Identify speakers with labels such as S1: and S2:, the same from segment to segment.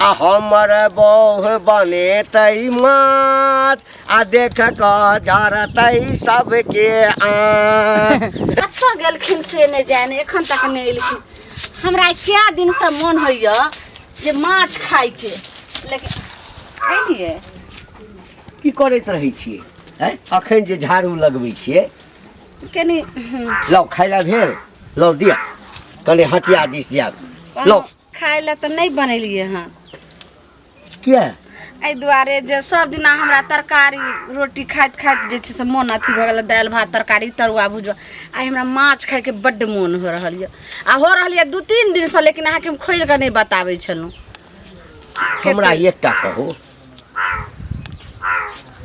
S1: आ हमर बौह बनेतै माछ आ देख कऽ जरतै सबके आँख।
S2: कतऽ गेलखिन से नहि जाने, एखन तक नहि एलखिन। हमरा आइ कए दिनसँ मोन होइए जे माछ खाइके, लेकिन एलियै।
S1: की करैत रहै छियै हैं? अखन जे झाड़ू लगबै छियै
S2: कनि।
S1: लौ, खाय लए भेल? लौ दिअ, कनि हटिया दिस जायब। लौ।
S2: खाय लए तऽ नहि बनेलियै हँ।
S1: किया?
S2: एहि दुआरे जे सब दिना हमरा तरकारी रोटी खाइत खाइत जे छै से मोन अथी भऽ गेल, दालि भात तरकारी तरुआ भुजुआ। आइ हमरा माछ खायके बड्ड मोन हो रहल यऽ आ हो रहल यऽ 2-3 दिनसँ, लेकिन अहाँके हम खोलि कऽ नहि बताबै छलहुँ।
S1: हमरा एकटा कहू,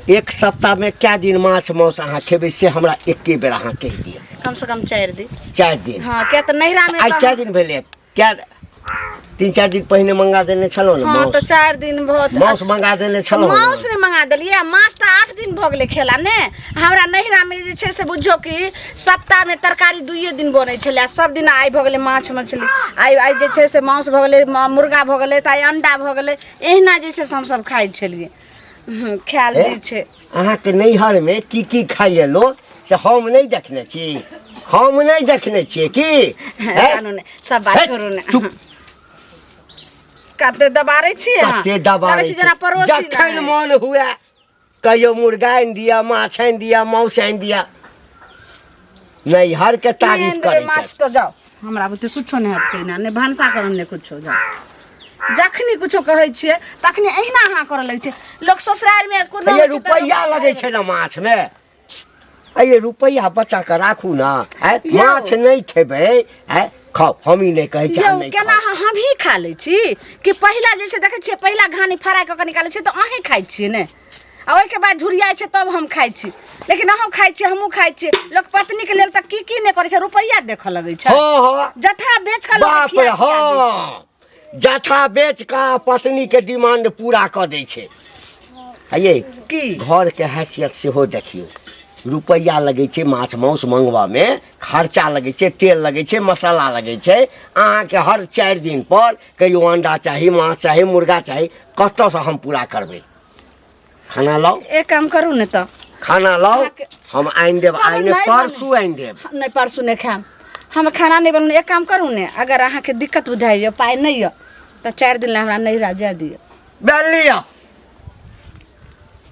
S1: एक सप्ताहमे कए दिन माछ मांस अहाँ खेबै से हमरा एके बेर अहाँ कहि दिअ।
S2: कम से कम 4 दिन।
S1: 4 दिन?
S2: हँ, किया तऽ नैहरामे
S1: आइ कए दिन भेलै? कए 3-4 दिन पहिने मंगा देने छलहुँ ने?
S2: हँ, तऽ
S1: मांस
S2: 4 दिन भऽ
S1: मांस मंगा देने छलहुँ ने?
S2: मांस नहि मंगा देलियै, माछ तऽ 8 दिन भऽ गेलै खेला ने। हमरा नैहरामे जे छै से बुझियौ कि सप्ताहमे तरकारी 2 दिन बनै छलै आ सब दिन आइ भऽ गेलै माछ मछली, आइ आइ जे छै से मांस भऽ गेलै, मुर्गा भऽ गेलै, तऽ आइ अंडा भऽ गेलै। एहिना जे छै से हमसब खाइ छलियै। खायल जे छै।
S1: अहाँके नैहरमे की की खाइए लोक से हम नहि देखने छी, हम नहि देखने छियै की?
S2: जानू ने सब बात, छोड़ू ने।
S1: चुप।
S2: कते दबारै छियै अहाँ?
S1: कते दबारै
S2: लगै छै जेना पड़ोसी
S1: जखन मन हुए कहियो मुर्गा आनि दिअ, माछ आनि दिअ, मांस आनि दिअ। नैहरके तारीफ करै
S2: माछ तऽ जाउ, हमरा बुते कुछो नहि होत कहिना, नहि भनसा करम नहि कुछो। जाउ, जखनी कुछो कहै छियै तखनी एहिना अहाँ करऽ लगै छियै। लोक ससुरारिमे कोनो
S1: ये रुपैआ लगै छै ने माछमे। अरे रुपैआ बचा कऽ राखू ने। आँय, माछ नहि खेबै? आँय, खाउ, हम ई नहि कहै छी।
S2: यौ, केना हमही खा लै छी कि पहिला जे छै देखै छियै, पहिला घानी फ्राइ कऽ कऽ निकालै छियै तऽ अहीँ खाइ छियै ने, आ ओहिके बाद झुरियाइ छै तब हम खाइ छी। लेकिन अहूँ खाइ छियै, हमहूँ खाइ छियै। लोक पत्नीके लेल तऽ की की नहि करै छै, रुपैआ देखऽ लगै छै।
S1: हँ।
S2: जथा बेच कऽ लोक
S1: बाप रे। हँ, जथा बेच कऽ पत्नीके डिमांड पूरा कऽ दै छै। ये
S2: की
S1: घरके हैसियत सेहो देखियौ। रुपैआ लगै छै माछ मांस मंगबामे, खर्चा लगै छै, तेल लगै छै, मसाला लगै छै। अहाँके हर 4 दिन पर कहियो अंडा चाही, माछ चाही, मुर्गा चाही, कतऽसँ हम पूरा करबै? खाना लाउ।
S2: एक काम करू ने तऽ
S1: खाना लाउ, हम आनि देब। आइ नहि, परसू आनि देब।
S2: नहि, परसू नहि खायब हम। खाना नहि बनू। एक काम करू ने, अगर अहाँके दिक्कत बुझाइए, पाइ नहि यऽ, तऽ 4 दिन लए हमरा नैहरा जाय दिअ।
S1: लिअ,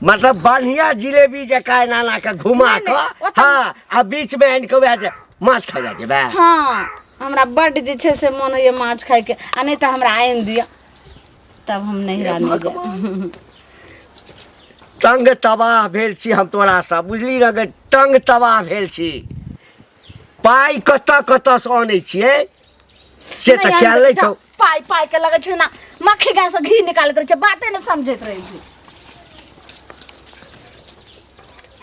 S1: मतलब बढ़िया जिलेबी जकाँ एना एना के घुमा कऽ, हँ, आ बीच में आनि कऽ वएह जे माछ खाइ जाइ जेबै।
S2: हँ, हमरा बड्ड जे छै से मोन होइए माछ खाइके, आ नहि तऽ हमरा आनि दिअ, तब हम नैहरा नहि जायब।
S1: तंग तबाह भेल छी हम तोरासँ, बुझली ने गे? तंग तबाह भेल छी। पाइ कतऽ कतऽसँ अनै छियै से तऽ ख्याल नहि छौ।
S2: पाइ पाइ के लगै छै ना मक्खी गाय से घी निकालैत रहै छै, बाते नहि समझैत रहै छै।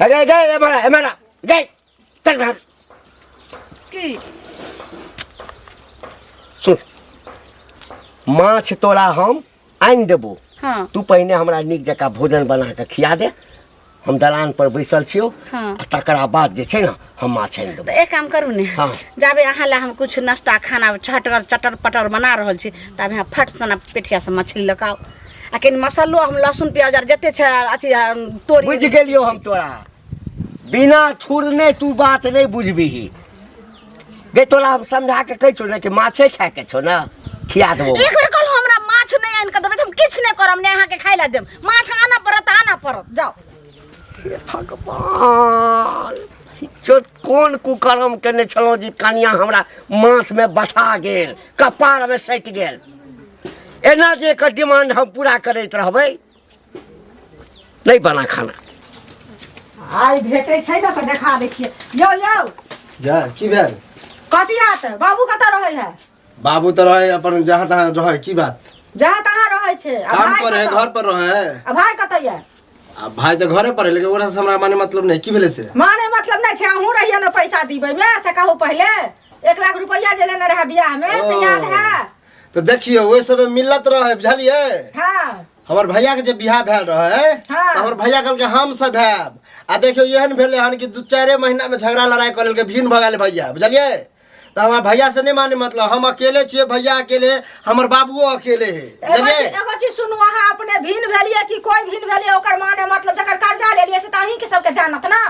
S1: हे गे गे, एम्हर आ, एम्हर आ, गे चल बाहर।
S2: की?
S1: सुन, माछ तोरा हम आनि देबो।
S2: हँ।
S1: तू पहिने हमरा नीक जकाँ भोजन बना कऽ खिया दे, हम दलान पर बैसल छियौ।
S2: हँ।
S1: आ तकरा बाद जे छै ने हम माछ आनि देबो।
S2: तऽ एक काम करू ने।
S1: हँ।
S2: जाबे अहाँ लए हम कुछ नाश्ता खाना छटगर चटर पटर बना रहल छी, ताबे अहाँ फट सना पेठियासँ मछली लऽ कऽ आउ, आ कनि मसल्लो, हम लहसुन प्याज आर जते छै अथी तोरी।
S1: बुझि गेलियौ हम तोरा, बिना थुरने तू बात नहि बुझबिही गे। तोरा हम समझा के कहै छौ ने कि माछे खायके छौ ने, खिया देबो।
S2: एक बेर कहलहुँ हमरा माछ नहि आनि कऽ देबै तऽ हम किछु नहि करब, नहि अहाँके खाय लए देब। माछ आनऽ पड़त, आनऽ पड़त, जाउ।
S1: हे भगवान, जो कोन कुकर्म केने छलहुँ जे कनिया हमरा माछमे बसा गेल, कपारमे सटि गेल। एना जे एकर डिमांड हम पूरा करैत रहबै, नहि बना खाना।
S3: आइ भेटै छै ने तऽ देखा दै छियै। यौ यौ।
S4: जा, की भेल?
S3: कथी हाथ? बाबू कतऽ रहै है?
S4: बाबू तऽ रहै अपन जहाँ तहाँ रहै, की बात?
S3: जहाँ तहाँ रहै छै आ
S4: काम
S3: भाय
S4: पर है।
S3: कतऽ?
S4: घर पर रहै है।
S3: आ भाय कतऽ यऽ?
S4: आ भाय तऽ घरे पर है, लेकिन ओकरा से हमरा माने मतलब नहीं। की भेलै से?
S3: माने मतलब नहि छै। अहूँ रहियै ने पैसा दिबै मे, से कहू पहिले। 1 लाख रुपैआ जे लेने रहै बियाह मे से याद है?
S4: तऽ देखियौ, ओहि समय मिलत रहै, बुझलियै?
S3: हँ।
S4: हमर भैया के जे बियाह भेल रहे,
S3: हाँ।
S4: तऽ हमर भैया कहलकै हम सधायब, आ देखियौ एहन भेलै हन कि 2-4 महीना में झगड़ा लड़ाई कऽ लेलकै, भिन्न भऽ गेल भैया, बुझलियै? तऽ हमरा भैया से नहीं माने मतलब, हम अकेले छियै, भैया अकेले, हमर बाबुओ अकेले है,
S3: एगो
S4: बुझलियै?
S3: एगो चीज सुनू, अहाँ अपने भिन्न भेलियै कि कोई भिन्न भेलियै, ओकर माने मतलब जकर कर्जा लेलियै से तऽ अहीं के सबके जानत ना।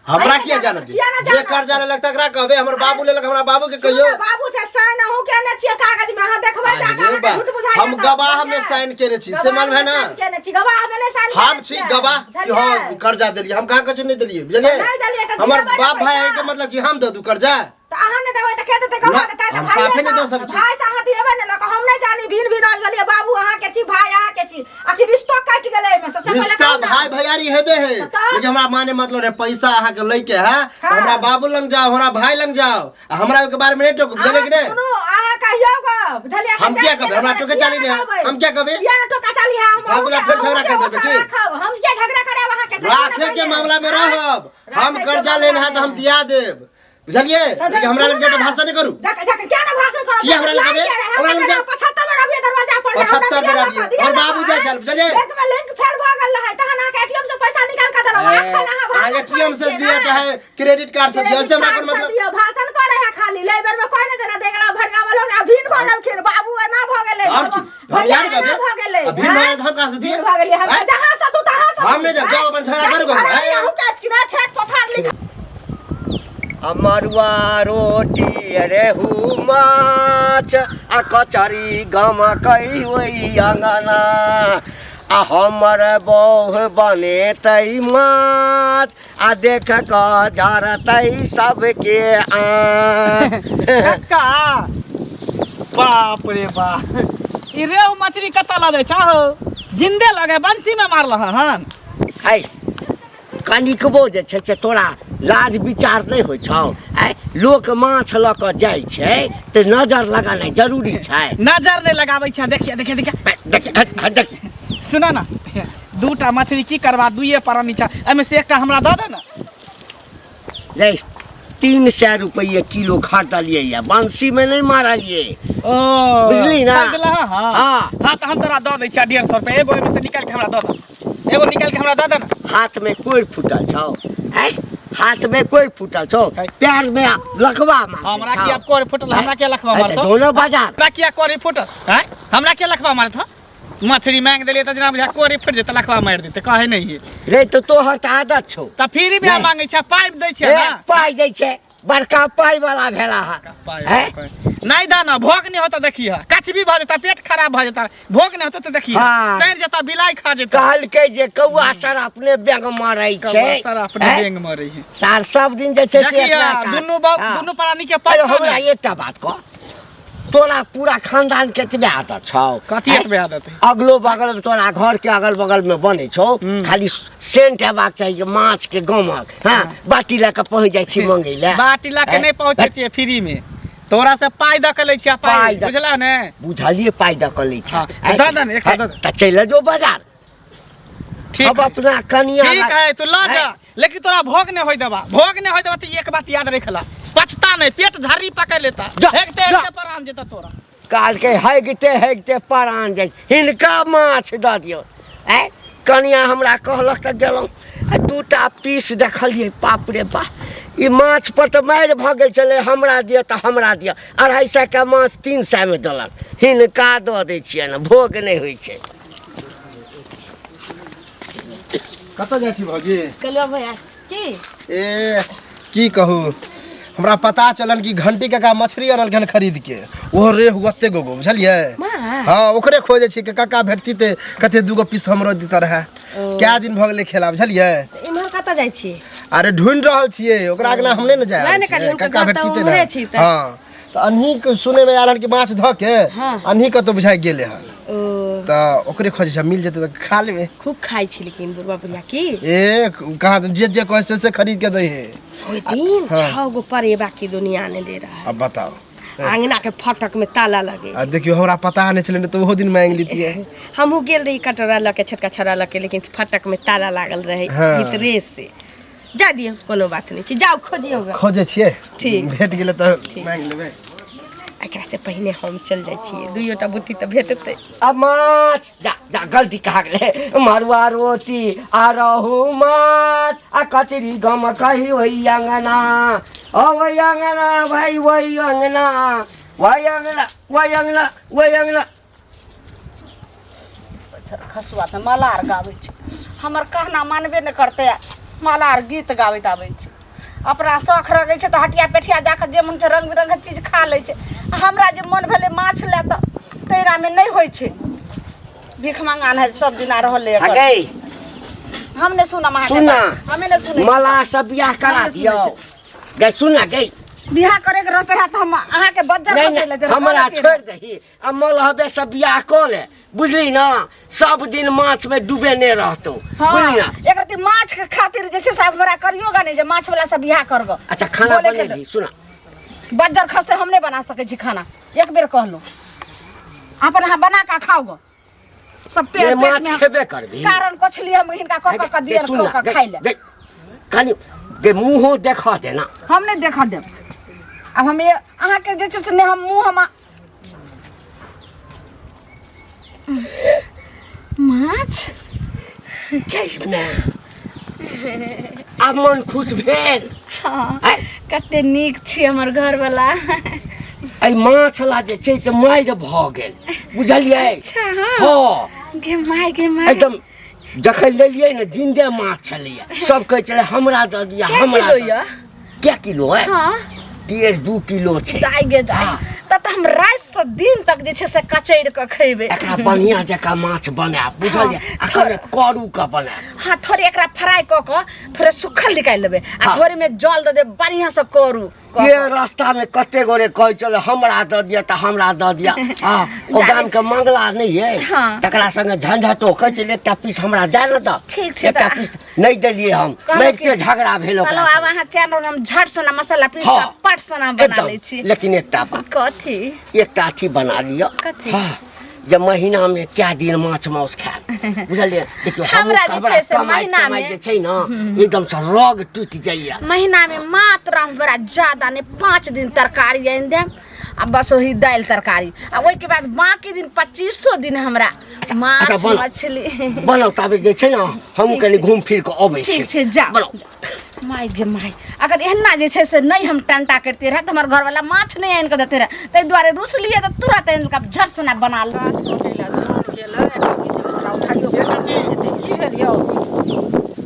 S4: हमरा
S3: अहीं के
S4: किया जानत?
S3: किया ना
S4: जे
S3: जानत?
S4: कर्जा लेलक तकरा कहबै, हमर बाबू लेलक हमरा बाबू के
S3: सुनू
S4: कहियो।
S3: ने, बाबू छै, साइन अहूँ केने छियै कागज में, अहाँ देखबै
S4: अरे
S3: जाके, अहाँके
S4: बा,
S3: झूठ बुझाइए
S4: हम
S3: तऽ
S4: गवाह में
S3: बुझलियै?
S4: साइन केने छी, से
S3: गवाह
S4: मालूम है
S3: में
S4: ना?
S3: साइन केने छी, गवाह में नहि साइन
S4: हम
S3: केने
S4: छी
S3: छियै।
S4: गवाह कि
S3: बुझलियै?
S4: हाँ कर्जा देलियै, हम कहाँ कहै छी नहि देलियै, बुझलियै?
S3: नहि देलियै तऽ
S4: हमर
S3: दिएबै ने
S4: बाप भाई
S3: पैसा।
S4: के मतलब कि हम दऽ दू कर्जा?
S3: तऽ अहाँ नहि देबै तऽ के देतै? गवाह
S4: ना,
S3: देतै तऽ
S4: हम
S3: भाइये
S4: साफे नहि दऽ
S3: सँ-
S4: सकै छी।
S3: भाइ से अहाँ दिएबै ने लऽ कऽ, हम नहि जानी भिन भिन आयल भेलियै, बाबू अहाँ के छी, भाय अहाँ के छी, आखिर रिश्तो कटि गेलै एहिमे से, से पहिले
S4: रिश्ता
S3: कहू ने।
S4: भाई भैयारी हेबे है,
S3: तऽ?
S4: लेकिन हमरा माने मतलब रहे पैसा अहाँ के लैके है, तऽ
S3: हाँ।
S4: हमरा बाबू लग जाओ, हमरा भाई लग जाओ, आ हमरा ओहिके बारे में नहीं टोकू, बुझलियै कि
S3: अहाँ
S4: नहीं?
S3: सुनू, अहाँ कहियौ गप, बुझलियै?
S4: हम
S3: अहाँ
S4: किया
S3: जाइ
S4: कहबै?
S3: छियै
S4: हमरा
S3: ने,
S4: टोके
S3: किया
S4: चाली
S3: ने
S4: नहि है।
S3: कहबै?
S4: हम किया कहबै?
S3: किया ने टोका चाली है? हम
S4: फालतू
S3: अहूँ के-
S4: फेर झगड़ा
S3: अहूँ के
S4: कर देबै
S3: ओतऽ
S4: की?
S3: राखब। हम किया झगड़ा करायब अहाँके? से कहू ने
S4: राखे के
S3: पहिले।
S4: मामला में रहब, हम
S3: राखे के
S4: कर्जा
S3: मामला
S4: लेना है तऽ हम
S3: में।
S4: दिया देब, बुझलियै?
S3: तऽ
S4: लेकिन हमरा लग
S3: सुनू
S4: जाके
S3: ने।
S4: भाषण नहि करू।
S3: जाके जाके क्या ना भाषण करब?
S4: किया हमरा लग
S3: लाइन
S4: जेबै?
S3: के रहे,
S4: हमरा लग जा।
S3: 75 बेर अबियै दरवाजा पर, हमरा
S4: 75 बेर
S3: दिया
S4: अबियै।
S3: लऽ कऽ, दिया
S4: हमर
S3: लऽ
S4: बाबू
S3: कऽ,
S4: जाइ छल, बुझलियै?
S3: बैंक में लिंक फेल भऽ गेल रहै, तहन अहाँके एटीएम से पैसा निकाल कऽ देलहुँ। एखन अहाँ भाषण
S4: एटीएम से
S3: करै छियै
S4: दिया
S3: ने?
S4: चाहे क्रेडिट कार्ड से दिया,
S3: क्रेडिट
S4: से हमरा
S3: कार्ड
S4: कोन
S3: से
S4: मतलब?
S3: दियौ, भाषण करे है खाली, लै बेर में कोई नहि देना दे गेला भड़का वाला, आ भिन भऽ गेलखिन बाबू, एना भऽ गेलै,
S4: और की? हम
S3: भैया
S4: यार
S3: एना
S4: कहबै?
S3: भऽ गेलै,
S4: आ भिन भऽ
S3: आँय?
S4: गेलै तऽ हम कहाँ से दियै?
S3: भिन भऽ गेलियै हम
S4: आँय?
S3: जहाँ से तू तहाँ से
S4: हम नहि जायब, जाउ अपन झगड़ा करू ककरो, आँय?
S3: अहूँ के अछि कि नहि खेत पथार लिख
S1: आ मड़ुआ रोटी रेहू माछ आ कचरी गमकै ओहि अङ्गना, आ हमर बौह बनेतै माछ आ देख कऽ जरतै सबके आँख।
S5: कक्का, बाप रे बाप, ई रेहू मछली कतऽ लऽ जाइ छह हौ? जिंदे लगे बंसी में मारल हन।
S1: है कनिकबो जे छै से तोरा लाज विचार नहि होइ छौ? आँय, लोक माछ लऽ कऽ जाइ छै तऽ नजर लगानाइ जरूरी छै।
S5: नजर नहि लगाबै छै। देखिए देखिए देखिए,
S1: देखिए, हट, हट, देखिए।
S5: सुन ना, दूटा मछली की करबा? दुइए प्राणी छै, एहिमे से एकटा हमरा दऽ दे ने।
S1: रे, 300 रुपैए किलो खरीदलियै यऽ, बंसीमे नहि मारलियै।
S5: ओ
S1: बुझली ना?
S5: खरीदलह? हँ
S1: हाँ।
S5: हाँ, तऽ हम तोरा दऽ दै छियै 150 रुपैआ, एगो एहिमे से निकालि कऽ हमरा दऽ दे, एगो निकालि कऽ हमरा दऽ दे ने।
S1: हाथमे कोइ फूटल छौ? आँय, हाथमे कोइ फूटल छौ?
S5: है।
S1: पैरमे लखवा मारने
S5: हमरा
S1: छौ।
S5: किया कोर फूटल? हमरा किया लखवा
S1: है,
S5: मारतौ?
S1: तऽ जो ने बाजार।
S5: हमरा किया कोरी फूटल? आँय, हमरा किया लखवा मारत? मछली मांगि देलियै तऽ जेना बुझा कोरी फूटि जेतै, लखवा मारि देतै, कहै नहि है।
S1: रे, तऽ तोहर तऽ आदत छौ।
S5: तऽ फ्री मे
S1: नहि।
S5: मांगै छै, पाइप दै छै
S1: ए,
S5: ना।
S1: पाइ दै छै, बड़का पाइ वाला भेला हा।
S5: पाइ
S1: हैं?
S5: नहि दा ना, भोग नहि होता, देखिए कचबी भऽ जेता, पेट खराब भऽ जेता, भोग नहि होता तऽ देखिए
S1: हाँ।
S5: सड़ि जेता, बिलाइ खा जेता।
S1: कहलकै जे कौआ सर अपने बेंग मरै छै।
S5: कौआ सर अपने
S1: हैं?
S5: बेंग मरै है।
S1: सार सब दिन जे छै से
S5: देखिए
S1: एकरा काज।
S5: दुनू
S1: हाँ।
S5: दुनू प्राणी के
S1: अरे
S5: पता
S1: हमरा
S5: नहि।
S1: एकटा बात कह, तोरा पूरा खानदान के एतबे आदत छौ?
S5: कथी
S1: हैं?
S5: एतबे आदत है?
S1: अगलो बगल में तोरा घर के अगल बगल में बनै छौ, खाली सेंट हेबाक चाही जे माछ के गमक। हाँ, बाटी लए कऽ पहुँच जाइ छी मंगै लए।
S5: बाटी लऽ के
S1: हैं?
S5: नहि पहुँचै छियै फ्री में, तोरा से पाइ दऽ के लै छियै
S1: पाइ
S5: पाइ,
S1: दऽ-
S5: बुझला ने?
S1: बुझलियै, पाइ दऽ कऽ लै छै।
S5: हाँ, तऽ दऽ दे ने, एकटा दऽ दे।
S1: तऽ चलि जो बाजार।
S5: ठीक
S1: अब अपना कनिया
S5: ठीक है, तू लऽ जा,
S1: हैं?
S5: लेकिन तोरा भोग नहि होय देबा, भोग नहि होय देबा तऽ एक बात याद रखला, पछता नहि, पेट झर्री पकड़ लेता,
S1: जा,
S5: हेगते
S1: जा।
S5: हेगते प्राण जेता तोरा।
S1: कहलकै हेगते हेगते परान जाइ, हिनका माछ दऽ दियौ। आँय, कनिया हमरा कहलक तऽ गेलहुँ आ दूटा पीस देखलियै, बाप रे बा, ई माछ पर तऽ मारि भऽ गेल छलै, हमरा दिअ तऽ हमरा दिअ। 250 के माछ 300 मे देलक। हिनका दऽ दै छियनि, भोग नहि होइ छै।
S4: कतऽ जाइ छी भौजी?
S3: कलुआ भैया की
S4: ए की कहू, हमरा पता चलल कि घंटी काका मछली अनलखिन खरीद के, ओहो रेहू ओते गो गो, बुझलियै?
S3: माँ।
S4: हाँ, ओकरे खोजै छी कि काका भेटती ते कते दूगो पीस हमरो देता रहए, कए दिन भऽ गेलै खेला, बुझलियै?
S3: इम्हर कतऽ जाइ छी?
S4: अरे ढूंढि रहल छियै ओकरा, अगना हम नहि ने जाय
S3: नहि ने कहलियै, हुनकर
S4: काका
S3: घर तऽ
S4: भेटती ते
S3: उम्हरे
S4: ने।
S3: छी तऽ।
S4: हाँ, तऽ अन्ही के सुनै मे आयल हन कि माछ धऽ के
S3: हाँ।
S4: अन्ही कतौ बुझाइ गेलै हन,
S3: ओ
S4: तऽ ओकरे खोजै छै, मिल जेतै तऽ खा लेबै।
S3: खूब खाइ छी लेकिन बुढ़बा बुढ़िया की?
S4: ए कहाँ जे जे कहै से से खरीद के दै है।
S6: ओहि दिन
S4: हाँ।
S6: 6 गो परेबा की दुनिया ने दे रहा है।
S4: अब बताओ,
S6: आंगना के फटक में ताला लगे।
S4: आ देखियो, हमरा पता नहि छलै, तऽ ओहो दिन मांगि लितियै।
S6: हमहूँ गेल रही कटोरा लऽ के, छोटका छौड़ा लऽ के, लेकिन फटक में ताला लागल रहे।
S4: हाँ।
S6: भीतरे से जा दियौ, कोनो बात नहि छै, जाउ खोजियौ ग।
S4: खोजै छियै।
S6: ठीक।
S4: भेट गेलै तऽ मांगि लेबै।
S6: एकरा से पहिने हम चल जाइ छियै, दुइयोटा बुटी तऽ भेटतै।
S1: अब माछ जा जा गलती कहा गेलै। मरुआ रोटी आ रहू माछ आ कचरी गम कही ओहि अंगना, ओ ओहि अंगना भाई, ओहि अंगना, ओहि अंगना, ओहि अंगना, ओहि अंगना।
S2: खसुआ तऽ मलार गाबै छै, हमर कहना मानबे नहि करतै, मलार गीत गाबैत आबै छै। अपना शौख रगै छै तऽ हटिया पेठिया जाकऽ जे मन छै रङ्ग बिरङ्गके चीज खा लै छै। आ हमरा जे मन भेलै माछ लए तऽ तैरामे नहि होइ छै। भीख मंगा है सब दिना रहलै एकर।
S1: हगै
S2: हम नहि सुनब अहाँके
S1: सुन ना।
S2: बात। हमे नहि सुनै छी।
S1: मलाह सब बियाह करा दियौ गै, सुन ना गै।
S2: बियाह करे के रहते रहे तऽ हम अहाँके बज्जर
S1: नहीं
S2: खसै लए
S1: नहीं, हमरा छोड़ि दही आ मलहबे से बियाह कऽ ले, बुझली ना? सब दिन माछ में डूबे नहीं रहतो, बुझली ना?
S2: एक रति माछ के खातिर जे छै से आब हमरा करियोगा नहि जे माछ वाला से बियाह करगो।
S1: अच्छा खाना
S2: बोले के
S1: बनेली सुना।
S2: बज्जर खसते हम नहि बना सकै छी खाना, एक बेर कहलहुँ अपन अहाँ बना कऽ खाओ गो। सब पेट
S1: ये
S2: पेट
S1: माछ
S2: में हम-
S1: खेबे करबी।
S2: कारण कछली हम हिनका कऽ कऽ कऽ दियर
S1: सुन
S2: कऽ
S1: ना,
S2: कऽ खाइ ले।
S1: गै, कनि गे मुँहो देखऽ दे ना।
S2: हम नहि देखऽ देब। आब हम ये अहाँके जे छै से नहि हम मुँह हम माछ
S1: गै, आब मन खुश भेल?
S2: हँ।
S1: आँय?
S2: कते नीक छी हमर घरवला।
S1: एहि माछ ला जे छै से मारि भऽ गेल, बुझलियै?
S2: अच्छा, हँ।
S1: हँ।
S2: गे माय, गे माय।
S1: एकदम जखन लेलियै ने जिन्दे माछ छलैया, सब कहै छलै हमरा दऽ दिअ।
S2: कै
S1: हमरा
S2: किलो
S1: दऽ
S2: यऽ?
S1: कै किलो है?
S2: हँ।
S1: 1.5 2 किलो छै।
S2: दाइ गे दाइ।
S1: हँ।
S2: तऽ हम राति से दिन तक जे छै से कचैर कऽ खेबै।
S1: एकरा बढ़िया जकाँ माछ बनायब, बुझलियै? आ कनि करू कऽ बनायब।
S2: हँ, थोड़े एकरा फ्राई कऽ कऽ थोड़े सुखल निकालि लेबै आ
S1: हँ।
S2: थोड़े में जल दऽ देबै, बढ़िआँ से करू कऽ
S1: ये
S2: कऽ।
S1: रास्ता में कते गोरे कहै छलै हमरा दऽ दिअ तऽ हमरा दऽ दिअ। हँ, ओ
S2: जानै
S1: गाम के मंगला नहि अछि?
S2: हँ।
S1: तकरा संगे झंझटो कहै छलै एकटा पीस हमरा दए ने दऽ।
S2: ठीक छै।
S1: एकटा
S2: तऽ
S1: पीस नहि देलियै हम।
S2: कहलहुँ
S1: मारिते
S2: कि-
S1: झगड़ा भेल ओकरा
S2: कहलहुँ आब
S1: संगे।
S2: अहाँ चैन रहू, हम झट सना मसाला पीस
S1: हँ।
S2: कऽ पट सना बना
S1: एकदम
S2: लै छी।
S1: लेकिन एकटा बात।
S2: कथी?
S1: एकटा अथी बना लिअ।
S2: कथी?
S1: हँ, जे महीना में कए दिन माछ माउस खायब, बुझलियै? देखियौ हमहूँ
S2: हमरा जे
S1: हमरा
S2: छै से
S1: कमाइत
S2: महीना
S1: कमाइत
S2: मे-
S1: जे छै ने एकदम से रग टूटि जाइया।
S2: महीना में मात्र हमरा ज्यादा नहीं 5 दिन तरकारी आनि देब आ बस वही दालि तरकारी, आ ओहिके बाद बाकी दिन 25 दिन हमरा माछ
S1: अच्छा, बनाउ।
S2: मछली
S1: बनाउ, ताबे जे छै ने हमहूँ कनि घूम फिर कऽ अबै छी।
S2: ठीक छै, जा।
S1: बनाउ।
S2: माय गे माय, अगर एहना जे छै से नहि हम टंटा करिते रहए तऽ हमर घरवाला माछ नहि आनि कऽ देते रहए, ताहि दुआरे रुसलियै तऽ तुरंत आनि कऽ झट सना बना ले।
S3: गाछ कटै लए जन गेलै, एकरा बीच मे साला उठाइयो कऽ जेतै। की भेल यौ?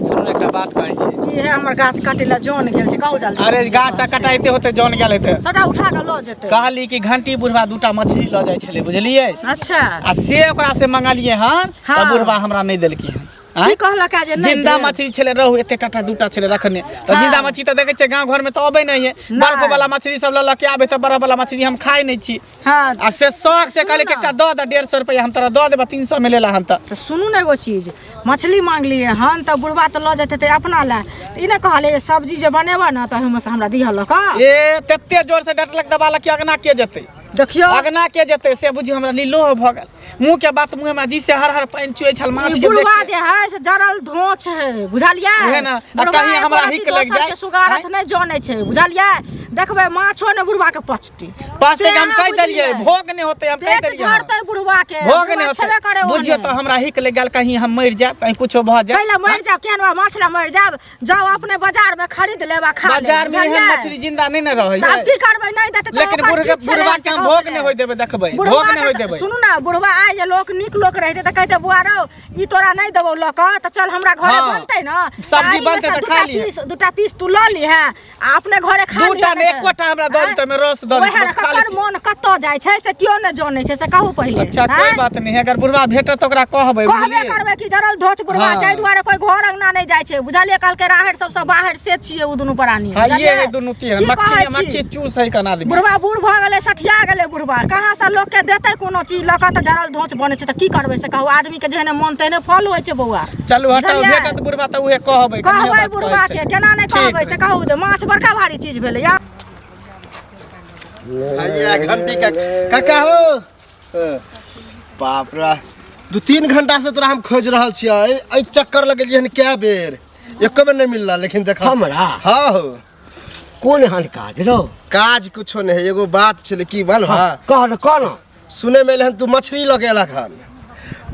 S5: सुनू, एकटा बात कहै छी।
S3: की है? हमर गाछ काटै लए जन गेल छै, कहू जल्दी।
S5: अरे गाछ तऽ कटाइते होते जन गेल हेतै।
S3: सबटा उठा कऽ लऽ जेतै।
S5: कहली कि घंटी बुढ़वा दूटा मछली लऽ जाइ छलै, बुझलियै?
S3: अच्छा।
S5: आ से ओकरा से मंगलियै हन तऽ
S3: हँ।
S5: बुढ़वा हमरा नहि देलकै हन।
S3: की
S5: आँय?
S3: कहलक है जे नहि
S5: जिंदा
S3: देब?
S5: मछली छलै रहू एते टाटा दूटा छलै रखने तऽ।
S3: हँ।
S5: जिंदा मछली तऽ देखै छियै गाँव घरमे तऽ अबै नहि है।
S3: नहि।
S5: बर्फ वाला मछली सब लऽ लऽ के आबै तऽ बर्फ वाला मछली हम खाइ नहि छी।
S3: हँ।
S5: आ से शौक से कहलियै कि
S3: सुनू
S5: एकटा दऽ दे, 150 रुपैआ हम तोरा दऽ देबऽ, 300 मे लेला हन तऽ।
S3: तऽ सुनू ने एगो चीज, मछली मांगलियै हन तऽ बुढ़बा तऽ लऽ जेतै अपना लए, तऽ ई नहि कहलियै जे सब्जी जे बनेबऽ ने तऽ ओहिमे से हमरा दिहऽ लऽ कऽ?
S5: ए तते जोर से डटलक दबालक कि अगना के जेतै।
S3: देखियौ।
S5: अगना के जेतै से बुझियौ हमरा लीलो भऽ गेल, मुँह के बात मुँह में जी से हर हर पानि चुए छल माछ
S3: ई
S5: के देख
S3: बुढ़वा
S5: के।
S3: जे है से जरल धोछ है, बुझलियै?
S5: उहे ने, आ
S3: बुढ़वा
S5: कहीं
S3: एको
S5: हमरा
S3: रत्ती
S5: हिक लागि
S3: दोसर
S5: जाय,
S3: के सुगारत
S5: आँय?
S3: नहि जानै छै, बुझलियै? देखबै माछो ने बुढ़वा के पचतै।
S5: पचतै
S3: से
S5: कि हम
S3: अहाँ
S5: कहि देलियै
S3: बुझलियै?
S5: भोग नहि होतै, हम कहि
S3: पेट
S5: देलियै हन।
S3: झड़तै बुढ़वा के।
S5: भोग
S3: बुढ़वा
S5: नहि होतै
S3: छेबे करे
S5: बुझियौ
S3: ओहने।
S5: तऽ हमरा हिक लागि गेल, कहीं हम मरि जायब, कहीं कुछो भऽ जाय।
S3: कैला मरि जायब? केहन बा माछ ला मरि जायब? जाउ अपने बाजार में खरीद लेब आ खा लेब।
S5: बाजार में एहन
S3: बुझलियै?
S5: मछली जिंदा नहीं ने रहै
S3: तऽ आब की करबै, नहि देतै तऽ
S5: लेकिन
S3: ओकर
S5: बुढ़
S3: चीज छलै
S5: बुढ़वा के हम
S3: से
S5: भोग
S3: कहू
S5: नहि होय देबै, देखबै
S3: बुढ़वा
S5: भोग नहि होय
S3: के
S5: देबै।
S3: सुनू ने, बुढ़वा आइ जे लोक नीक लोक रहितै तऽ कहितै बुआ रौ, ई तोरा नहि देबौ लऽ कऽ, तऽ चल हमरा घरे
S5: हँ।
S3: बनतै ने
S5: सब्जी
S3: तऽ एहिमे
S5: बनतै
S3: से
S5: तऽ
S3: दूटा
S5: खा लिहे।
S3: पीस, दूटा पीस तू लऽ लिहे आ अपने घरे खा लिहे।
S5: दूटा नहि, एकोटा हमरा दऽ
S3: आँय?
S5: दितै, ओहिमे रस दऽ
S3: ओएह
S5: दितै,
S3: ने,
S5: बस खा
S3: ककर
S5: लेतियै।
S3: मोन कतऽ जाइ छै से केओ नहि जानै छै, से कहू पहिले।
S5: अच्छा, कोई
S3: आँय?
S5: बात नहीं है, अगर बुढ़वा भेटत तऽ ओकरा कहबै।
S3: कहबे
S5: बुझलियै?
S3: करबै कि जरल धोच बुढ़वा
S5: हँ।
S3: छै, एहि दुआरे कोई घर अंगना नहि जाइ छै, बुझलियै? कहलकै राहरि सबसँ बाहर से छियै ओ दुनू प्राणी।
S5: हाँ, ये
S3: बुझलियै?
S5: है दुनू तीन
S3: की
S5: मक्खी
S3: कहै छी?
S5: मक्खी चूस है कना आदमी।
S3: बुढ़वा बूढ़ भऽ गेलै, सठिया गेलै बुढ़वा, कहाँ से लोक के देतै कोनो चीज लऽ कऽ? तऽ जरल धोच बनै छै, तऽ की करबै से कहू? आदमी के जेहने मन तेहने फल होइ छै बौआ।
S5: चलू हटाउ।
S3: बुझलियै?
S5: भेटत बुढ़वा तऽ उहे कहबै, कनिये
S3: कहबै
S5: बात कहै
S3: बुढ़वा
S5: छै।
S3: के, केना नहि
S5: ठीक
S3: कहबै से
S5: है।
S3: कहू जे माछ बड़का भारी चीज भेलै या
S4: आइए घंटी का काका हो। बाप रे, 2-3 घंटा से तोरा हम खोज रहल छियै। एहि चक्कर लगेलियै हन कए बेर, एको बेर नहि मिलला, लेकिन देख
S1: हमरा?
S4: हाँ हो।
S1: कोन एहन काज रौ?
S4: काज कुछो नहि है, एगो बात छलै की मालूम है?
S1: कह न, कह न।
S4: सुनै मे एलै हन तू मछली लऽ के एलक हन,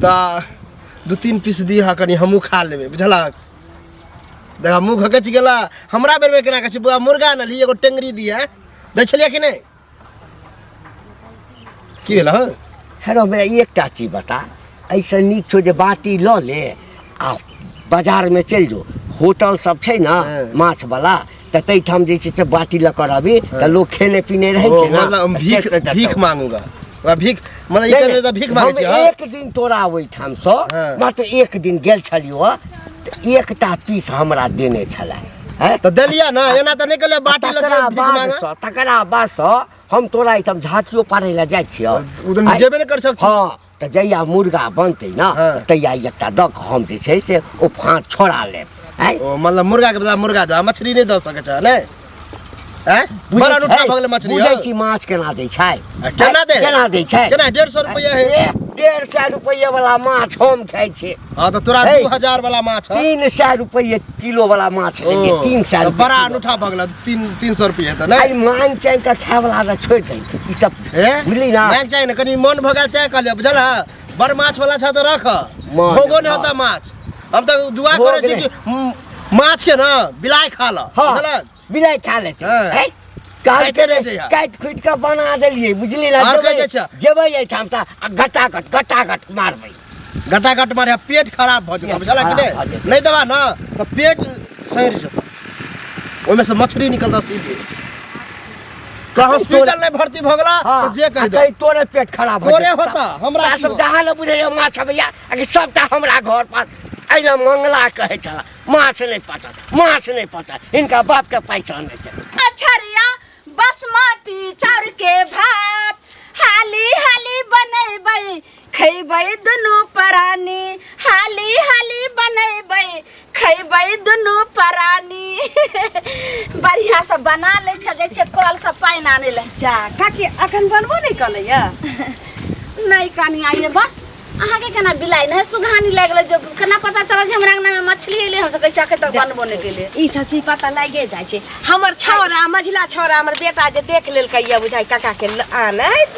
S4: तऽ 2-3 पीस दिहऽ, कनि हमहूँ खा लेबै, बुझलक? देखा मुँह घकचि गेला हमरा बेरमे। केना कहै छै बुआ, मुर्गा आनलही, एगो टेंगरी दिहे, दै छलियै कि नहि? की भेल हँ?
S1: हेरो, हमरा एकटा चीज बता, एहिसँ नीक छौ जे बाटी लऽ ले आ बाजारमे चलि जो, होटल सब छै ने माछवला, तऽ ताहिठाम जे छै से बाटी लऽ कऽ रहबी तऽ लोक खेने पीने रहै
S4: ओ
S1: छै ने,
S4: मतलब हम
S1: तऽ
S4: भीख
S1: से देतौ।
S4: भीख मांगूंगा, वह भीख मतलब ई
S1: नहि,
S4: कहने तऽ भीख मांगै
S1: हम
S4: छी। हँ।
S1: एक दिन तोरा ओहिठामसँ मात्र एक दिन गेल छलियौ हँ, तऽ एकटा पीस हमरा देने छलै हैं?
S4: तऽ देलियै ने, एना तऽ नहि कहलियै बाटी लऽ के
S1: तकरा
S4: भीख मांगा।
S1: बादसँ, तकरा बादसँ हम तोरा एहिठाम झाँकियो पाड़ै लए जाइ छियौ।
S4: ओ तऽ जेबे नहि कर सकतौ।
S1: हँ, तऽ जहिया मुर्गा बनतै ने तहिया एकटा दऽ कऽ हम जे छै से ओ फाँक छोड़ा लेब। आँय?
S4: ओ मतलब मुर्गा के बदला मुर्गा दऽ, मछली नहि दऽ सकै छ नहि? आँय?
S1: बुझै
S4: बड़ा अनूठा
S1: छै?
S4: भऽ गेलै मछली।
S1: बुझै
S4: हौ।
S1: छी माछ केना दै छै?
S4: आ केना दै?
S1: केना दै छै?
S4: केना? 150 रुपैआ है।
S1: ए, 150 रुपैआ वाला माछ हम खाइ छी।
S4: हँ, तऽ तोरा
S1: हे।
S4: 2000 वाला माछ हौ।
S1: 300 रुपैए किलो वाला माछ लेलियै,
S4: ओ,
S1: 300
S4: तऽ
S1: रुपैए
S4: बड़ा
S1: किलो।
S4: अनूठा भऽ गेल, 300 रुपैआ तऽ
S1: आइ
S4: नहि।
S1: मांग चाहि कऽ खाय वाला तऽ छोड़ि दे ई सब,
S4: हे,
S1: बुझली ना?
S4: मांग चाही ने, कनि मन भऽ गेल तैं कहलियै, बुझल है? बड़ माछ वाला छ तऽ रख,
S1: माछ,
S4: भोगो नहि
S1: हँ।
S4: होता माछ। हम तऽ दुआ
S1: भोग
S4: करै छी
S1: नहि।
S4: कि माछ के ने बिलाइ खा ल,
S1: हँ।
S4: बुझलक?
S1: बिलाइ खा लेतै।
S4: हँ।
S1: हैं?
S4: खाइते
S1: कहलकै
S4: रहै छै यहाँ।
S1: काटि खुटि कऽ बना देलियै, बुझली ना?
S4: आर
S1: जेबै
S4: कहै छै।
S1: जेबै एहिठाम तऽ आ घटाघट घटाघट मारबै।
S4: घटाघट मारे, पेट खराब भऽ जेतौ,
S1: पेट
S4: बुझलक कि
S1: खराब भऽ
S4: नहि?
S1: जेतै।
S4: नहि देबा ने तऽ पेट सड़ि जेतौ, ओहिमे से मछली निकलतौ सीधे। तोरा हॉस्पिटल नहि भर्ती भऽ गेला
S1: हाँ,
S4: तऽ जे कहि
S1: आ
S4: दे।
S1: कही तोरे पेट खराब हो
S4: तोरे
S1: जेतौ।
S4: होता, हमरा
S1: साला
S4: की
S1: सब
S4: होता?
S1: जहाँ ने बुझैया माछ अबैया आ कि सबटा हमरा घर पर एहिना मंगला कहै छला, माछ नहि पचत, माछ नहि पचत, हिनका बाप के पैसा नहि छै।
S2: अछरिया बासमती चाउर के भात हाली हाली बनेबै खैबै दुनू प्राणी, हाली हाली बनेबै खैबै दुनू प्राणी। बढ़िया से बना लै छै, जाइ छै कल से पानि आनै लए।
S6: जा काकी, अखन बनबो नहि कलैया?
S2: नहि कनिया, ये बस अहाँके केना बिलाइ नहि सुघानी लागि गेलै जे केना पता चलल जे हमरा अंगना में मछली एलै? हम सब कहै छी तक बनबो नहि केलियै।
S6: ई सब चीज पता लागे जाइ छै। हमर छौड़ा, मझिला छौड़ा, हमर बेटा जे देख लेलकै ये बुझाइ काका के आनैत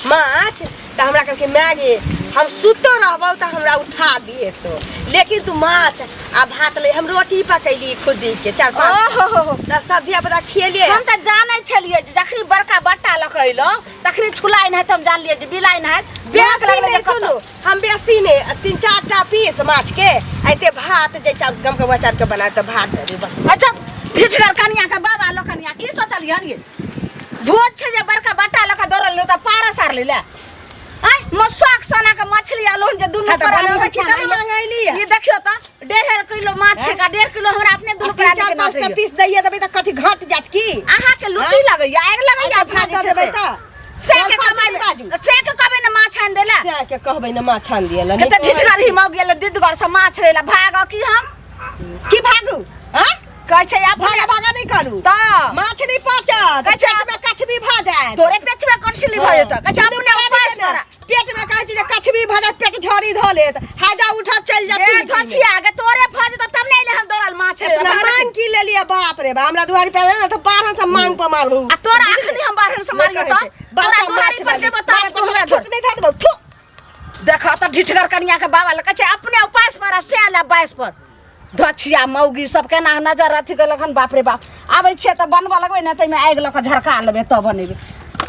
S6: माछ, तऽ हमरा कहलकै, माय गे, हम सुतो रहबौ तऽ हमरा उठा दिहे तो, लेकिन तू माछ आ भात ले। हम रोटी पकैली खुदी के चार पाँच,
S2: ओहो
S6: तऽ सब धिया पुता खियलियै।
S2: हम तऽ जानै छलियै जे जखनी बड़का बट्टा लऽ कऽ अयलहुँ तखनी छुलाइ नहि, तऽ हम जानलियै जे बिलाइ नहि
S6: बेसी नहि। सुनू, हम बेसी नहि, 3-4 टा पीस माछ के, एते भात जे चाउर गमकौआ चाउर के बनाए तऽ भात दऽ दियौ बस।
S2: अच्छा ठिठगर कनिया के बाबा लोकनिया, की सोचलियै हन ये? भोज छै जे बड़का बट्टा लऽ कऽ दौड़ल तऽ पारस आर ले आय मसुआक सना के मछली आलो जे दुनू
S6: हाँ, तऽ
S2: प्राणी
S6: बनबै छी
S2: खाना
S6: तब ने मंगैली।
S2: ई देखियौ तऽ 1.5 किलो माछ छै का, 1.5 किलो हमरा अपने दुनू
S6: आ तीन
S2: प्राणी
S6: चार
S2: के
S6: पाँच टा
S2: नचैया।
S6: पीस दैये देबै तऽ कथी घट जात की?
S2: अहाँ के लुटी लगैया, आगि लगैया
S6: आ
S2: अपना
S6: भात
S2: जे
S6: दऽ
S2: छै
S6: देबै
S2: से।
S6: तऽ
S2: से के
S6: चारि पाँच
S2: कमाइ
S6: नहि बाजू।
S2: से के कहबै ने माछ आनि देला।
S6: से के कहबै ने माछ आनि दिअ
S2: के तऽ ठिठगर ही मौगी गेल दिदगर से माछ लेला। भाग की हम
S6: की भागू? हाँ,
S2: कहै छै अपने
S6: भागा भागा नहि करू।
S2: तऽ
S6: माछ नहि पचत,
S2: कहै छै
S6: पेट में कछबी भऽ जायत।
S2: तोरे पेटमे कछली भऽ जेतऽ। कहै छै
S6: दुनू
S2: अपने
S6: प्राणी
S2: उपास
S6: के ने,
S2: करा।
S6: पेट में कहै छै जे कछबी भऽ जायत, पेट झड़ी धऽ लेत, हाजा उठत चलि जायत
S2: ए
S6: टुनकी में।
S2: धछिया गे, तोरे भऽ जेतऽ तब ने एले हम दौड़ल माछ लेला।
S6: इतना मांग की लेलियै? बाप रे बाप, हमरा दुआरी पर ने तऽ बारह से मांग पर मारबू।
S2: आ तोरा अखनी हम बाहर से मारियो
S6: कहै
S2: तऽ
S6: छै,
S2: तोरा
S6: बड़का
S2: दुआरी
S6: माछ
S2: पर
S6: वाली,
S2: देबो तब
S6: माछ
S2: तू
S6: पर
S2: हमरा
S6: थूक नहि धऽ देबौ, थू।
S2: देख तऽ ढिठगर कनिया के बाबा लग छै अपने उपास पर आ से आला बाइस पर। धछिया मौगी सब केना नजर अथी केलक हन, बाप रे बाप। आबै छियै तऽ बनबऽ लगबै ने, ताहिमे आगि लऽ कऽ झरका लेबै तब बनेबै।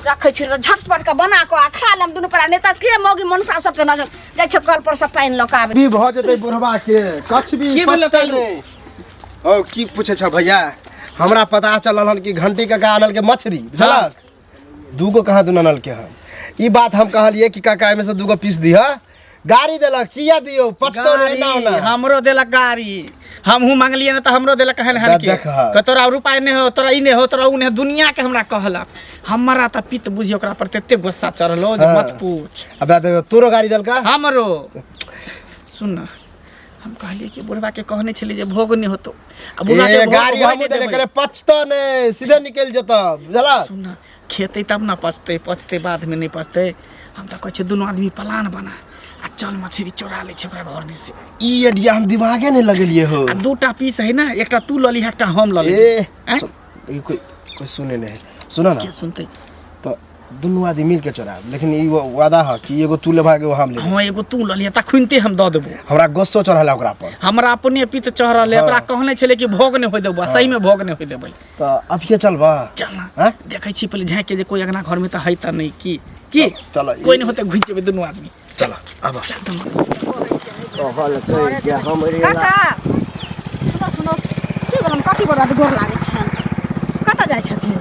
S2: रखै छी तऽ झटपट कऽ बना कऽ आ खा लेब दुनू परा, नहि तऽ के मौगी मनसा सबके नजर जाइ छै। कल पर से पानि लऽ कऽ आबै।
S4: भी भऽ जेतै बुढ़वा के कछबी
S5: की भेलो
S4: पचतै
S5: कालू?
S4: नहि। ओ की पूछै छ भैया, हमरा पता चलल हन कि घंटी काका आनल के मछली, बुझलक? दूगो कहाँ दुनू आनलके हन। ई बात हम कहलियै कि काका एहिमे से दूगो पीस दिह, गाड़ी देलक, किया दियौ, पचतो नहि एना
S5: गाड़ी,
S4: ओना।
S5: हमरो देलक गाड़ी, हमहूँ मांगलियै ने तऽ हमरो देलक हन हन के
S4: देख हँ।
S5: कि तोरा रुपा नहि हो, तोरा ई नहि हो, तोरा उ नहि हो, दुनिया के हमरा कहलक। हमरा तऽ पित्त बुझी ओकरा पर तते गुस्सा चढ़लो जे
S4: हाँ।
S5: मत पूछ।
S4: अब देखो, तोरो गाड़ी देलका?
S5: हमरो। सुन न, हम कहलियै कि बुढ़वा के कहने छलियै जे भोग नहि होतो आ बुढ़वा के
S4: ए
S5: भोग
S4: गाड़ी
S5: होय
S4: हमहूँ
S5: नहि
S4: देले
S5: देबै।
S4: करे, पचतो नहि, सीधे निकलि जेतौ, बुझलक?
S5: सुन न, खेतै तब ने पचतै, पचतै बादमे नहि पचतै। हम तऽ कहै छियै दुनू आदमी प्लान बना आ चल मछली चोरा लै छै ओकरा घरमे से।
S4: ई आइडिया हम दिमागे नहि लगेलियै हो।
S5: आ दूटा पीस है ने, एकटा तू लऽ लिह, एकटा हम लऽ लेबै।
S4: ए
S5: आँय?
S4: ई कोइ कोई सुने नहीं सुनो ना
S5: के सुनते
S4: तो दुनू आदमी मिल के चोराब लेकिन ई वादा है कि एगो तू लेबा एगो हम लेबै
S5: हाँ एगो तू लऽ लिहे तखुनते हम दऽ देबो
S4: हमरा गुस्सो चढ़ल ओकरा पर
S5: हमरा अपने पित्त चढ़ल है ओकरा कहने छलै कि भोग नहि होय देबो सही में भोग नहि होय देबै
S4: तऽ अभिये चलबा
S5: चल ना
S4: हैं?
S5: देखै छी पहिले झाँकि के जे कोई अंगना घर में तऽ है तऽ नहि की की
S4: चल,
S5: कोई नहि होतै घुसि जेबै दुनू आदमी
S4: चल आब
S5: चल दुनू
S1: कहलकै जे हमरे ला-
S3: काका सुनो सुनो की बोलम कथी बड़ा गोर लागै छियनि कतऽ जाइ छथिन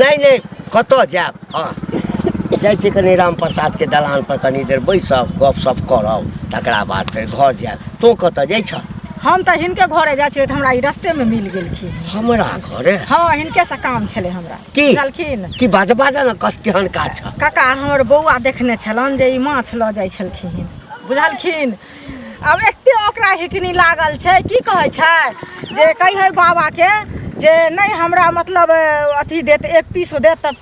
S1: नहि नहि कतऽ जायब हँ जाइ छी कनि राम प्रसादके दलान पर कनि देर बैसब गपशप करब तकरा बाद फेर घर जायब तोँ कतऽ जाइ छह
S3: हम तऽ हिनके घरे जाइ छियै तऽ हमरा ई रस्तेमे मिल गेलखिन
S1: हमरा घरे
S3: हँ हिनके से काम छलै हमरा
S1: की?
S3: बुझलखिन
S1: की बाज बाज ने कत केहन काज छह
S3: काका हमर बौआ देखने छलनि जे ई माछ लऽ जाइ छलखिन बुझलखिन आब एते ओकरा हिकनी लागल छै की कहै छै जे कहियै बाबाके जे नहि हमरा मतलब अथी देत एक पीस देत तऽ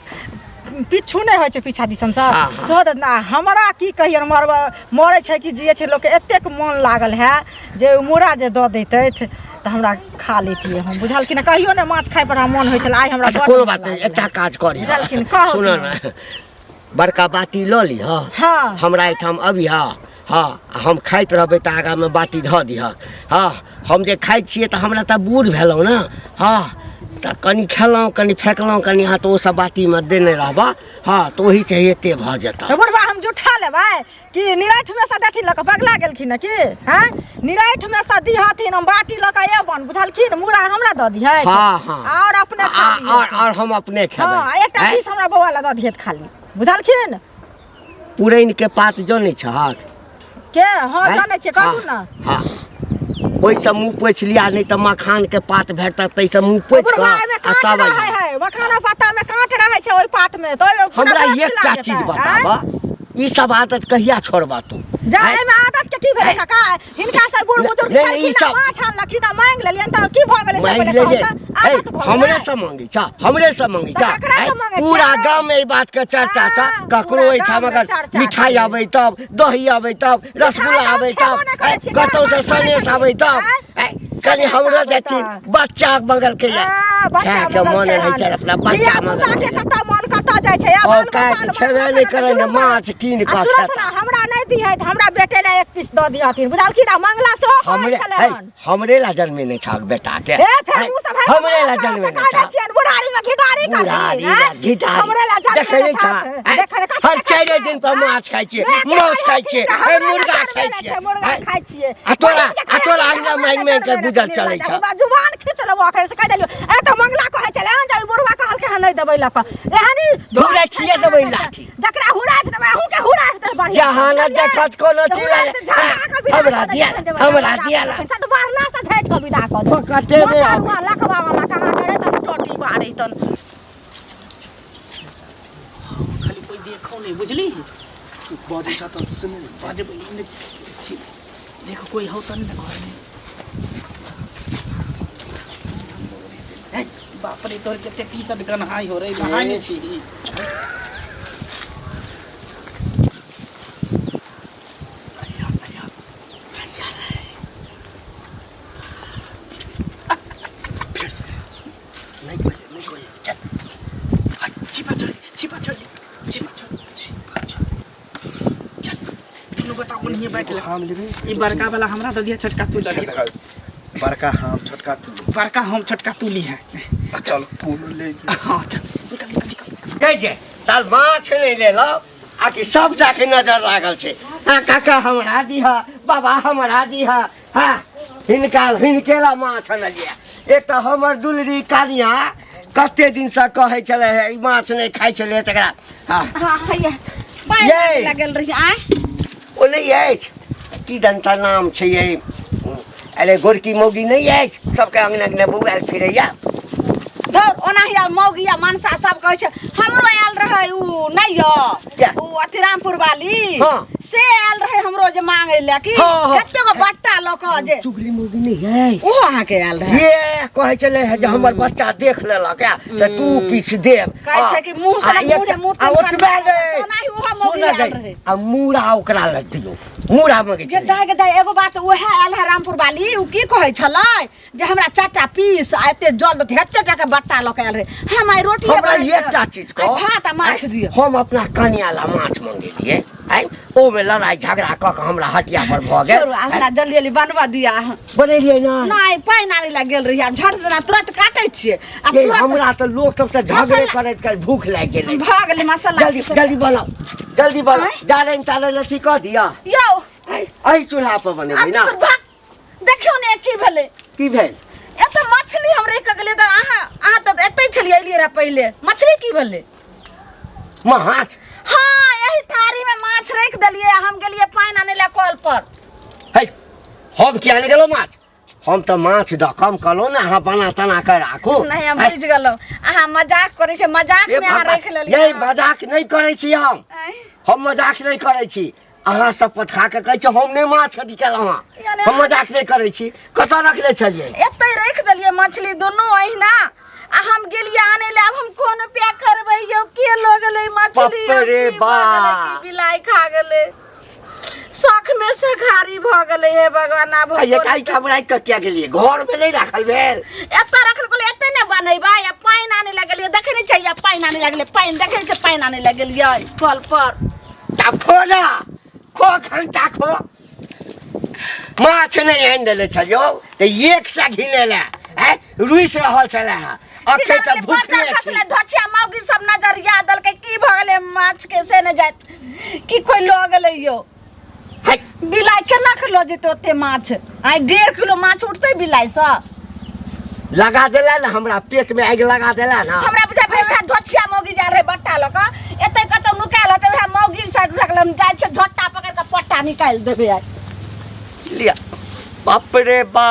S3: पिच्छू नहि होइ छै पीछा दिसन सँ
S1: हाँ, हाँ।
S3: सेहो देत ना हमरा की कहियै मरब मरै छै कि जियै छै लोकके एतेक मोन लागल है जे ओ मूड़ा जे दऽ दैतथि तऽ हमरा खा लैतियै हम बुझलखिन कहियो नहि माछ खाइ पर हमरा मोन होइ छलै आइ हमरा
S1: अच्छा
S3: बड्ड
S1: कोनो
S3: मोन
S1: बात नहि
S3: लागल
S1: एकटा
S3: है।
S1: काज करी
S3: बुझलखिन कहू
S1: सुन ने बड़का बाटी लऽ लिह
S3: हाँ।
S1: हमरा एहिठाम अबिह हँ आ हम खाइत रहबै तऽ आगाँमे बाटी धऽ दिहक हँ हम जे खाइ छियै तऽ हमरा तऽ बूढ़ भेलहुँ ने हँ तऽ कनि खेलहुँ कनि फेकलहुँ कनि अहाँ तऽ ओसभ बाटीमे देने रहबह हँ तऽ ओहीसँ एते भऽ जेतह
S3: तऽ बुढ़बा हम जुठा लेबै कि निराठमे सँ देथिन लऽ कऽ पगला गेलखिन की हँ निराठमे सँ दिहथिन हम बाटी लऽ कऽ एबन बुझलखिन मुड़ा हमरा दऽ दिहथि
S1: हँ हँ
S3: आओर अपने खा
S1: आ-
S3: लिहथि।
S1: आओर आओर हम अपने खेबै
S3: हँ एकटा
S1: आँय?
S3: पीस हमरा बौआ लए दऽ दिहथि खाली बुझलखिन
S1: पुरैनके पात जनै छहक
S3: के हँ
S1: आँय?
S3: जानै छियै कहू ने
S1: हँ ओहिसँ मुँह पोछि लिअ नहि तऽ मखानके पात भेटत ताहिसँ मुँह पोछि
S3: बुढ़बा
S1: कऽ
S3: एहिमे
S1: आ
S3: काँट
S1: तब
S3: रहै
S1: अइहऽ।
S3: है मखाना पातामे काँट रहै छै ओहि पातमे तऽ ओहिमे पूरा
S1: हमरा
S3: गाछ
S1: एकटा
S3: लागि
S1: चीज
S3: जेतै,
S1: बताबऽ
S3: आँय?
S1: ई सब आदत कहिया छोड़बा तू
S3: जा
S1: आँय?
S3: एहिमे आदत के की भेलै काका हिनका से बूढ़ बुजुर्ग
S1: नहीं, नहीं, ई
S3: छलखिन
S1: सब-
S3: माछ आनलखिन आ मांगि लेलियनि तऽ की भऽ गेलै से
S1: मांगि
S3: पहिले
S1: ले
S3: कहू
S1: जे
S3: तऽ
S1: हे,
S3: आदत भऽ
S1: हमरे
S3: गेलै
S1: से मांगै छ हमरे से मांगै छ
S3: तऽ ककरा से
S1: हे,
S3: मांगै छियै?
S1: पूरा गाम में ई बात के चर्चा छ
S3: हाँ,
S1: ककरो
S3: पूरा
S1: एहिठाम
S3: गाममे
S1: अगर
S3: चर्चा
S1: मिठाई
S3: छै।
S1: आबै तब दही आबै तब रसगुल्ला
S3: मिठाई हम
S1: आबै
S3: खेबो
S1: तब
S3: नहि करै
S1: हे,
S3: छियै,
S1: कतौ से
S3: माछ खाइ
S1: सनेस
S3: छियै।
S1: आबै तब
S3: आँय?
S1: हे, कनि
S3: सनेस
S1: हमरो
S3: आबै
S1: देथिन
S3: तब।
S1: बच्चा बगल के या
S3: आ, बच्चा
S1: खाय के
S3: मगल
S1: मन
S3: के
S1: रहै छै
S3: हाल।
S1: अपना बच्चा
S3: धिया-पुता
S1: मगल
S3: के कतऽ मन कतऽ जाइ छै आ
S1: औ
S3: बाल
S1: काहे
S3: गोपाल
S1: कि छेबे
S3: मन
S1: नहि
S3: कतऽ
S1: करै ने,
S3: जुलूम
S1: माछ कीन
S3: आ
S1: कऽ
S3: सुनत
S1: खेता।
S3: ने हमरा नहि दिहैत हमरा बेटे लए एक पीस दऽ दिहथिन बुझलखिन आ मंगला सेहो कहै
S1: हमरे
S3: छलै
S1: हे,
S3: हन
S1: हमरे ला जन्मे नहि छह बेटा के
S3: हे फेर
S1: हे,
S3: मुँह से भागि
S1: हमरे ला
S3: कऽ
S1: जन्मे
S3: से
S1: नहि
S3: कहै
S1: छह
S3: छियनि बुढ़ारी मे घिढारी करथिन
S1: बुढ़ारी
S3: हैं?
S1: ला घिढारी
S3: हमरे ला जन्मे
S1: देखै नहि
S3: छह
S1: छह
S3: देखै नहि
S1: हर चारि दिन पर माछ खाइ छियै मांस खाइ छियै हे, मुर्गा खाइ छियै
S3: मुर्गा
S1: हे,
S3: खाइ छियै
S1: आ तोरा आ तोरा अंगना मांगि मांगि के गुजर चलै छ
S3: हमरा जुबान खींच लेबो अखन से कहि देलियो ए तऽ मंगला कहै छलै हन जे बुढ़वा कहलकै हन नहि देबै लऽ कऽ एहन ही
S1: हुराठिए देबै लाठी।
S3: जकरा हुराठि देबै अहूँ के हुराठि देबै बढ़िआँ
S1: जहाँ न देखत कोनो चीज हमरा दिया हमरा दिया
S3: सतवारना से झाटि कऽ विदा कऽ देबै
S1: पकटेबे आबै।
S3: लकवा वाला कहाँ करे तब टोटी बारै तन
S5: खाली कोई देखो नहीं बुझली
S4: बजै छ तऽ सुन
S5: बजबै नहि देखो कोई हो तो नहीं ना घर में बाप रे तोर कते टी शर्ट गन्हाई हो रे नहाय नहीं छी
S4: नहि कोइ नहि कोइ
S5: चल हाय, छिपा छोड़ दे, छिपा छोड़ दे, छिपा छोड़ छिपा छोड़ चल दुनू गोटा ओनहिए बैठ ले
S4: हम लेबै
S5: ई बड़का वाला हमरा दऽ दिया छोटका तू लऽ लिह
S4: बड़का हम छोटका तू
S5: बड़का हम छोटका तू ली है
S4: चल तू ले
S5: हाँ चल निकल निकल निकल
S1: कहै छै साल माछ नहि लेलहुँ आ कि सबटाके नजर लागल छै हँ काका हमरा दिह बाबा हमरा दिह हँ हिनका हिनके ला माछ अनलियै एक तऽ हमर दुलरी कनिया कते दिनसँ कहै छलै हे ई माछ नहि खाइ छलै तकरा हँ
S2: हाँ हैया पानि
S1: यै।
S2: लागल रही आय
S1: ओ नहि अछि की दन्ता नाम छै ये अरे गोरकी मौगी नहि अछि सबके अङ्गना अङ्गना बौआयल फिरैया
S2: धौर ओनाही आब मौगी आ मनसा सब कहै छै हमरो आयल रहै उ नहि यौ
S1: क्या?
S2: उ अथी रामपुर वाली
S1: हाँ।
S2: से आयल रहै हमरो जे मांगै लए कि
S1: हाँ, हाँ।
S2: कते गो बट्टा लऽ कऽ जे
S1: चुगली मौगी नहि अछि
S2: ओहो अहाँके आयल रहै
S1: ये कहै छलै हे जे हमर बच्चा देख लेलक या तऽ तू पीछ देब
S2: कहै छै कि मुँह से
S1: आ
S2: ने
S1: एक-
S2: मुँह ने मुँह
S1: आ
S2: तिनकर
S1: ओतबे
S2: नहि,
S1: नहि
S2: ओनाही ओहो मौगी
S1: सुन
S2: आयल
S1: गई,
S2: रहै।
S1: आ मूड़ा ओकरा लग दियौ मूड़ा मंगै छलै।
S2: गदा गदा एगो बात उएह आयल है रामपुर वाली, उ की कहै छलै जे हमरा चारिटा पीस आ एते जल देतै, एते टाके बट्टा लऽ के आयल रहै। हम आइ रोटी
S1: हमरा एकटा चीज
S2: आइ
S1: कह,
S2: भात आ माछ दिअ।
S1: हम अपना कनिया ला माछ मंगेलियै, आइ ओहिमे लड़ाइ झगड़ा कऽ कऽ हमरा हटिया पर भऽ गेल।
S2: छोड़ू, आब हमरा जल्दी जल्दी बनबऽ दिअ अहाँ।
S1: बनेलियै ना?
S2: नहि, पानि आनै लए गेल रहियै, आब झट जेना तुरंत काटै छियै आ
S1: ये
S2: तुरंत
S1: हमरा तऽ लोक सब तऽ झगड़े
S2: मसाला-
S1: करैत करैत भूख लागि गेलै।
S2: भऽ गेलै मसाला।
S1: जल्दी जल्दी बनाउ, जल्दी बनाउ।
S2: आँय?
S1: जारनि तारनि अथी कऽ दिअ।
S2: यौ
S1: आँय, एहि चूल्हा पर बनेबै
S2: आब
S1: ना?
S2: तोर भाग, देखियौ ने की भेलै।
S1: की भेल?
S2: एतऽ मछली हम रखि कऽ गेलियै तऽ अहाँ तऽ एतै छलियै, एलियै रहए पहिले। मछली की भेलै?
S1: माछ?
S2: हाँ, एही थारी में माछ रखि देलियै, हम गेलियै पानि आनै लए कल पर।
S1: है, हम किया नहि गेलहुँ माछ? हम तऽ माछ दऽ कम कहलहुँ ने, अहाँ बना तना कऽ राखू।
S2: नहीं, हम
S1: है,
S2: बुझि गेलहुँ, अहाँ मजाक करै छियै, मजाक
S1: ए
S2: में अहाँ
S1: बाबा,
S2: रखि लेलियै।
S1: ये मजाक नहि करै छी हम।
S2: आँय।
S1: हम मजाक नहि करै छी। अहाँ शपथ खा कऽ कहै छी, हम नहि माछ अथी केलहुँ हँ।
S2: यानी
S1: हम मजाक नहि करै छी। कतऽ रखने छलियै?
S2: एतै रखि देलियै मछली दुनू अहिना आ हम गेलियै आनै लए। आब हम कोन उपाय करबै यौ? के लऽ गेलै मछली?
S1: बाप रे
S2: की भऽ गेलै?
S1: बा।
S2: की बिलाइ खा गेलै? शौक में से घारी भऽ गेलै। हे भगवान, आब हम
S1: आ
S2: कोन
S1: एहिठाम राखि कऽ किया गेलियै? घरमे नहि राखल भेल?
S2: एतऽ रखल गेलै, एतै ने बनेबै। आ पानि आनै लए गेलियै, देखै नहि छियै? पानि आनै लए गेलियै, पानि देखै नहि छियै? पानि आनै लए गेलियै कल पर।
S1: तब खो ना, खो घंटा खो। माछ नहि आनि देने छलियौ तऽ एक सए घिने लए आँय रुसि रहल छलै हँ। अखन तऽ भूखले छी।
S2: खसले धोछिया मौगी सब नजरिया देलकै, की भऽ गेलै माछ के से नहि जाइत की कोइ लऽ गेलै यौ?
S1: है,
S2: बिलाइ केना के लऽ जेतै ओते माछ? आइ 1.5 किलो माछ उठतै बिलाइसँ?
S1: लगा देला ने, हमरा पेट में आगि लगा देला ना।
S2: हमरा बुझाइ भेल वएह धोछिया मौगी जा रहै बट्टा लऽ कऽ, एतै कतौ नुकायल हेतै, वएह मौगी साइड रखल। हम जाइ छियै, झोटा पकड़ि कऽ पट्टा निकालि देबै आइ।
S1: लिअ। बाप रे बा,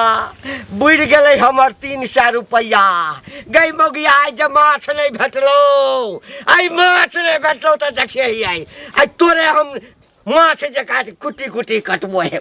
S1: बुड़ि गेलै हमर 300 रुपैआ। गई मौगिया, आइ जे माछ नहि भेटलौ, आइ माछ नहि भेटलौ तऽ देखिए आइ, आइ तोरे हम माछ जकाँ कुटी कुटी कटबो हे।